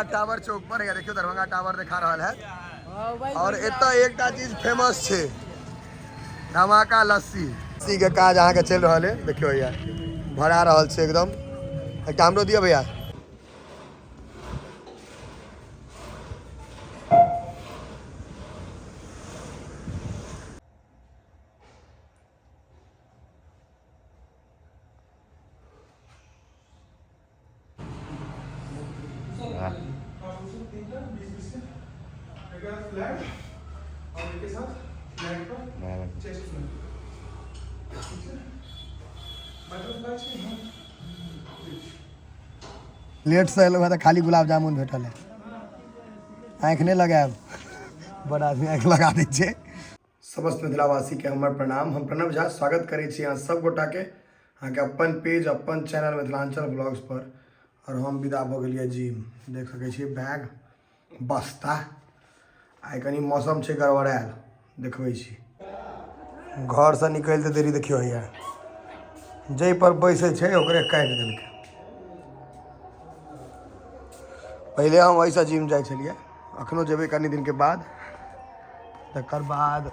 Tower चौक पर है, देखियो Darbhanga tower देखा रहल है। और एतऽ एकटा चीज फेमस छै, धमाका लस्सी। लस्सी के काज अहाँके चलि रहल है, देखियो भैया भरा रहल छै एकदम। एकटा हमरो दिअ भैया। लेट से एलहुँ तऽ खाली गुलाब जामुन भेटल है। आँखि नहि लगायब, बड़ आदमी आँखि लगा दै छै। समस्त मिथिलावासीके हमर प्रणाम। हम प्रणव झा स्वागत करै छी अहाँ सब गोटाके अहाँके अपन पेज अपन चैनल मिथिलांचल ब्लॉग्स पर। और हम विदा भऽ गेलियै जिम। देख सकै छियै बैग बस्ता। आइ कनि मौसम छै गड़बड़ायल, देखबै छी। घरसँ निकलिते देरी देखियौ हैया जाहि पर बैसै छै ओकरे काटि देलकै। पहिले हम एहिसँ जिम जाइ छलियै, अखनो जेबै कनि दिनके बाद। तकर बाद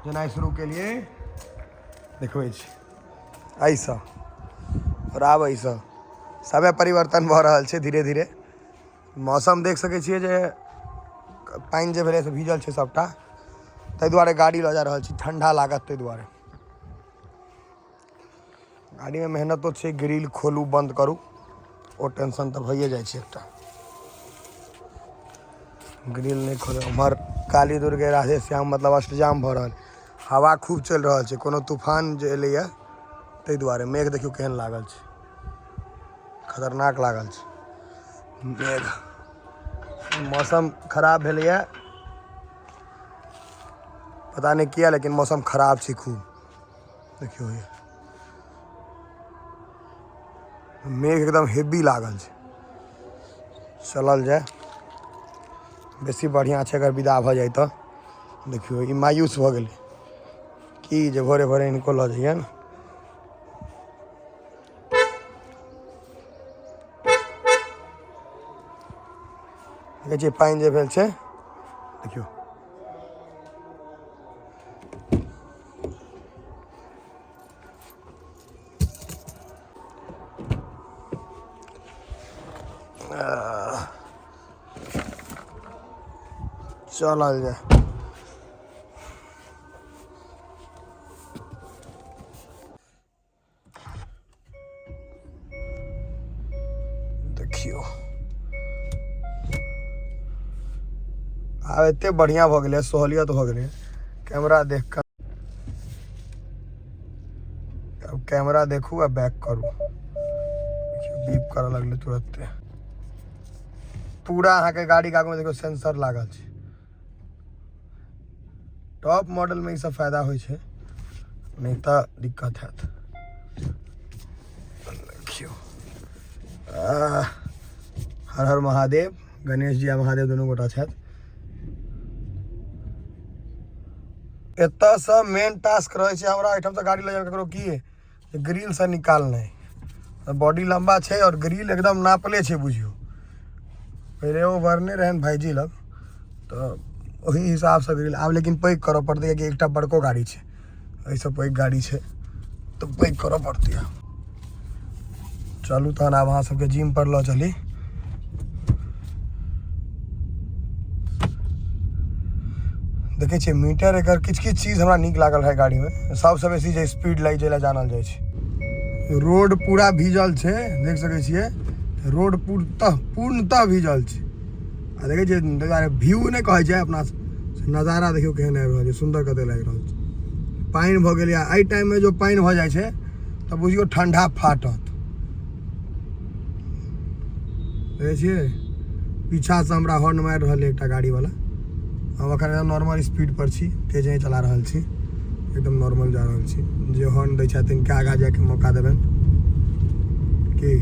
जेनाइ शुरू केलियै, देखबै छी एहिसँ आओर आब एहिसँ समय परिवर्तन भऽ रहल छै धीरे धीरे। मौसम देख सकै छियै जे पानि जे भेलै से भीजल छै सबटा, ताहि दुआरे गाड़ी लऽ जा रहल छी, ठंडा लागत ताहि दुआरे। गाड़ीमे मेहनतो छै, ग्रिल खोलू बन्द करू, ओ टेंशन तऽ भइए जाइ छै। एकटा ग्रिल नहि खोले। उम्हर काली दुर्गे राधे श्याम मतलब अष्टजाम भऽ रहल, हवा खूब चलि रहल छै, कोनो तूफान जे एलैए ताहि दुआरे। मेघ देखियौ केहन लागल छै, खतरनाक लागल छै मेघ। मौसम खराब भेलैए, पता नहि किया, लेकिन मौसम खराब छै खूब। देखियौ मेघ एकदम हेवी लागल छै। चलल जाय, बेसी बढ़िआँ छै अगर विदा भऽ जाय तऽ। देखियौ ई मायूस भऽ गेलै की जे भोरे भोरे हिनको लऽ जइयनि। देखै छियै पानि जे भेल छै, देखियौ चलल जाय। देखियौ आब एते बढ़िया भऽ गेलै, सहूलियत भऽ गेलै। कैमरा देख कऽ आब कैमरा देखू आ बैक करू, देखियौ बीप करऽ लगलै तुरत्ते। पूरा अहाँके गाड़ीके आगूमे देखियौ सेंसर लागल छै। टॉप मॉडलमे ई सब फायदा होइ छै, नहि तऽ दिक्कत हैत। देखियौ हर हर महादेव, गणेश जी आ महादेव दुनू गोटा छथि। एतऽसँ मेन टास्क रहै छै हमरा एहिठामसँ गाड़ी लऽ जाय ककरो की ग्रिलसँ निकालनाइ। बॉडी लम्बा छै आओर ग्रिल एकदम नापले छै बुझियौ। पहिले ओ भरने रहनि भाइजी लग तऽ ओही हिसाबसँ ग्रिल आब लेकिन पैघ करऽ पड़तै, किएकि एकटा बड़को गाड़ी छै, एहिसँ पैघ गाड़ी छै तऽ पैघ करऽ पड़तै। आब चलू तहन आब अहाँ सबके जिम पर लऽ चली। देखै छियै मीटर एकर किछु किछु चीज हमरा नीक लागल है गाड़ीमे, सबसँ बेसी जे स्पीड लागि जाय लए जानल जाइ छै। रोड पूरा भीजल छै, देख सकै छियै रोड पूर्णतः भीजल छै। आ देखै छियै दुआरे व्यू नहि कहै छै अपना नजारा, देखियौ केहन आबि रहल छै, सुन्दर कते लागि रहल छै। पानि भऽ गेलै, एहि टाइममे जो पानि भऽ जाइ छै तऽ बुझियौ ठंडा फाटत। देखै छियै पीछासँ हमरा हॉर्न मारि रहल एकटा गाड़ीवला। हम एखन एकदम नॉर्मल स्पीड पर छी, तेज नहि चला रहल छी, एकदम नॉर्मल जा रहल छी। जे हॉर्न दै छथि तिनका आगाँ जायके मौका देबनि की।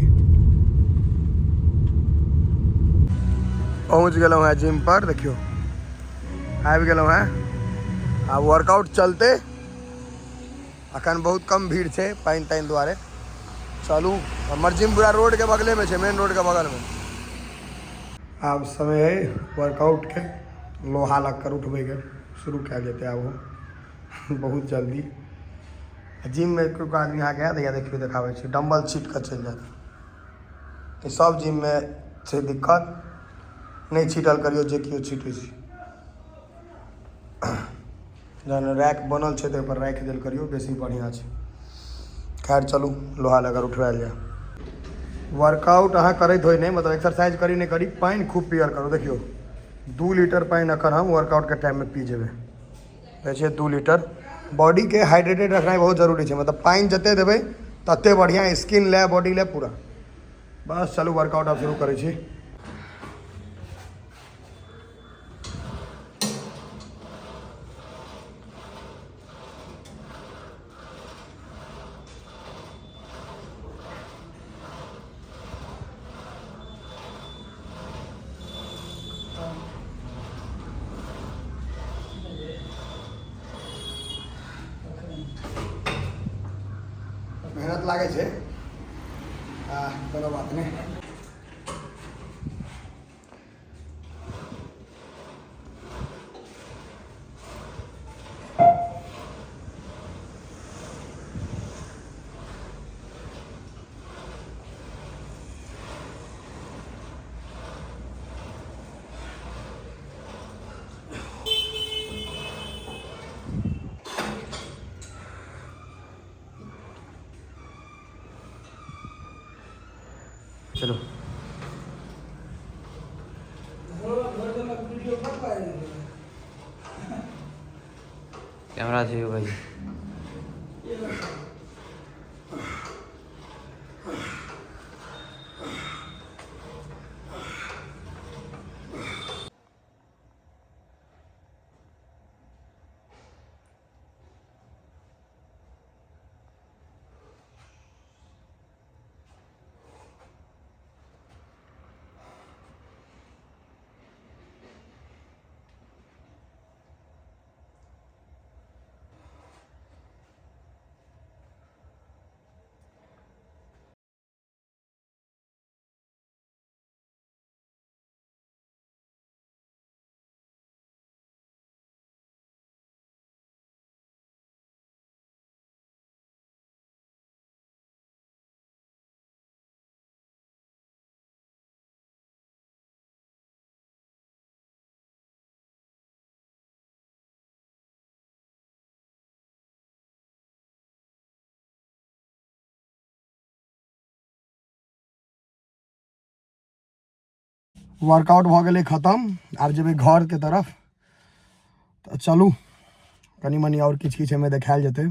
पहुँच गेलहुँ हेँ जिम पर, देखियौ आबि गेलहुँ हेँ। आब वर्कआउट चलते, अखन बहुत कम भीड़ छै पानि तानि दुआरे। चलू, हमर जिम पूरा रोडके बगलेमे छै, मेन रोडके बगलमे। आब समय है वर्कआउटके, लोहा लग कर उठबैके शुरू कयल जेतै आब बहुत जल्दी। जिममे कोइ आदमी अहाँके आयत, या देखियौ देखाबै छी, डम्बल छीट कऽ चलि जायत। ई सब जिममे छै दिक्कत, नहि छीटल करियौ जे केओ छीटै छै। जहन रैक बनल छै तऽ ओहिपर राखि देल करियौ, बेसी बढ़िआँ छै। खैर चलू लोहा लगर उठबायल जाय। वर्कआउट अहाँ करैत होइ नहि, मतलब एक्सरसाइज करी नहि करी, पानि खूब पियल करू। देखियौ 2 लीटर पानि एखन हम वर्कआउटके टाइममे पी जेबै। कहै छै 2 लीटर। बॉडीके हाइड्रेटेड रखनाइ बहुत जरूरी छै, मतलब पानि जते देबै तते बढ़िआँ स्किन लए, बॉडी लए पूरा। बस चलू वर्कआउट आब शुरू करै छी। मेहनत लागै छै, कोनो बात नहि। चलो कैमरा चाहिए भाई। वर्कआउट भऽ गेलै खतम, आब जेबै घरके तरफ। तऽ चलू कनि मनि आओर किछु किछु एहिमे देखायल जेतै।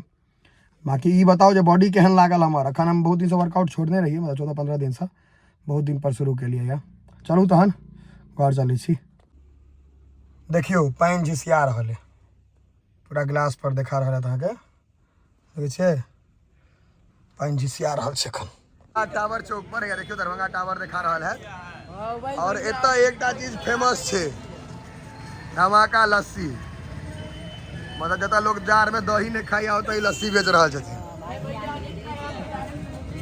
बाँकी ई बताउ जे बॉडी केहन लागल हमर। एखन हम बहुत दिनसँ वर्कआउट छोड़ने रहियै, मतलब 14-15 दिनसँ, बहुत दिन पर शुरू केलियै यऽ। चलू तहन घर चलै छी। देखियौ पानि झिसिया रहल अइ, पूरा गिलास पर देखा रहल है अहाँके, देखै छियै पानि झिसिया रहल छै एखन। टावर चौक पर है, देखियौ दरभंगा टावर देखा रहल है। और एतऽ एकटा चीज फेमस छै, धमाका लस्सी। मतलब जतऽ लोग जाड़ में दही नहि खाइया ओतऽ ई लस्सी बेच रहल छथिन।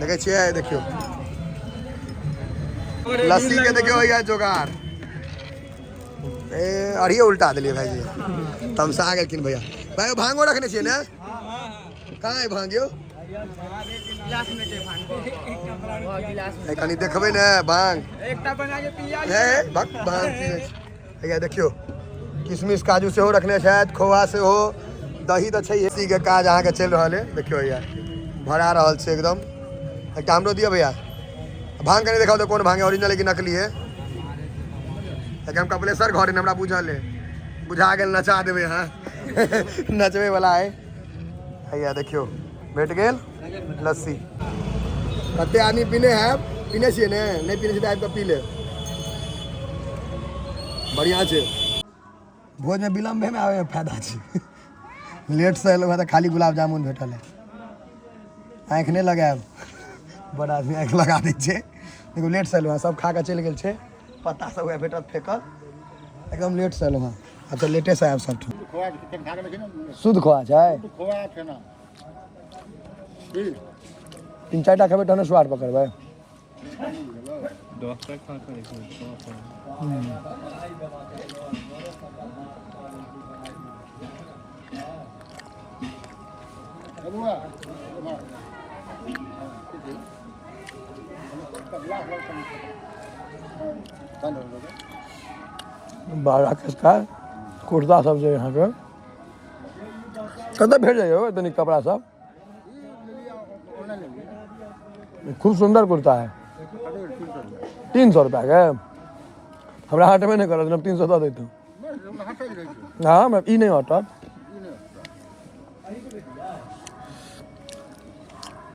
देखै छियै, देखियौ लस्सी के, देखियौ होइया जोगाड़। ए अड़िए उल्टा देलियै भाईजी, तमसा गेलखिन भैया। भाई भांगो रखने छियै ने? कहाँ है भांग यौ? कनि देखबै ने भांग। ए भक भांग पीबै छी। हैया देखियौ किशमिश काजू सेहो रखने छथि, खोआ सेहो, दही तऽ छै। इसी के काज अहाँके चलि रहल है। देखियौ हैया भरा रहल छै एकदम। एकटा हमरो दिअ भैया भांग, कनि देखाउ तऽ कोन भांग है, ओरिजिनल है कि नकली है। लेकिन हम कपिलेश्वर घर हमरा बुझल है, बुझा गेल, नचा देबै अहाँ, नचबै वाला है। हैया देखियौ भेट गेल लस्सी। कते आदमी पीने है? पीने छियै ने? नहि पीने छियै तऽ आबि कऽ पी लेब, बढ़िआँ छै। भोजमे विलम्बेमे आबैमे फायदा छै। लेटसँ एलहुँ हँ तऽ खाली गुलाब जामुन भेटल है। आँखि नहि लगायब, बड़ आदमी आँखि लगा दै छै। देखू लेटसँ एलहुँ हँ, सब खा कऽ चलि गेल छै, पत्ता सब वएह भेटत फेकल। एकदम लेटसँ एलहुँ हँ, आब तऽ लेटेसँ आयब सब ठाम। शुद्ध खोआ छै, 3-4 टा खेबै तहने स्वाद पकड़बै। बारह का कुर्ता सब छै अहाँके। कतऽ भेट जाइए तनी कपड़ा सब? खूब सुन्दर कुर्ता है। 300 रुपया के हमरा हटबे नहि करत, हम 300 दऽ दैतहुँ। हँ, हमरा ई नहि हटत।